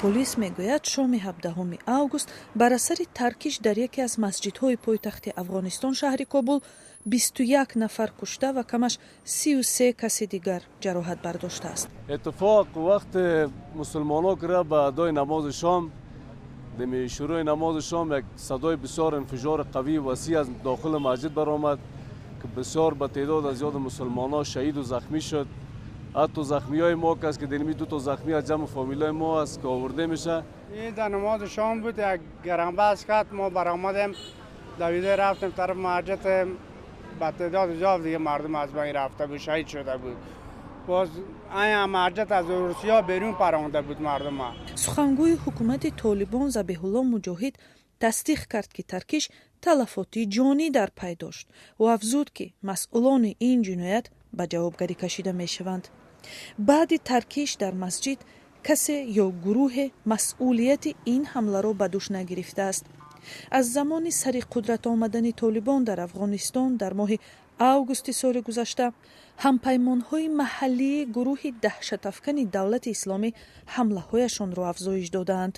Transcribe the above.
Полис мегӯяд, шоми 17 август бар асари таркиш дар яке аз масҷидҳои пойтахти Афғонистон, шаҳри Кобул, 21 нафар кушта ва камаш 33 каси дигар ҷароҳат бардоштааст. Иттифоқ вақти мусулмонҳо ки ба адои намози шом, дами шурӯи намози шом, як садои бисёр инфиҷори қавии васеъ аз дохили масҷид баромад, ки бисёр ба теъдод аз зиёди мусулмонҳо шаҳиду захмӣ шуд. Ҳатто захмиҳои мо кас ки диними ду то захмӣ аз ҷамъ фамилҳои мо аст, ки овурда меша. Ин дар намози шом буд, як гарамбас кард, мо баромадем, давида рафтем тараф масҷид. Ба теъдоди зиёд дига мардум аз байн рафта буд, шаҳид шуда буд. Боз ая масҷид аз русия берун паронда буд мардума. Сухангӯи ҳукумати Толибон Забиҳулло Муҷоҳид тасдиқ кард, ки таркиш талафоти ҷонӣ дар пай дошт. Ӯ афзуд, ки масъулони ин ҷиноят ба ҷавобгарӣ кашида мешаванд. Баъди таркиш дар масҷид касе ё гурӯҳе масъулияти ин ҳамларо ба дӯш нагирифтааст. Аз замони сари қудрат омадани Толибон дар Афғонистон дар моҳи августи соли гузашта, ҳампаймонҳои маҳаллии гурӯҳи даҳшатафкани Давлати Исломӣ ҳамлаҳояшонро афзоиш додаанд.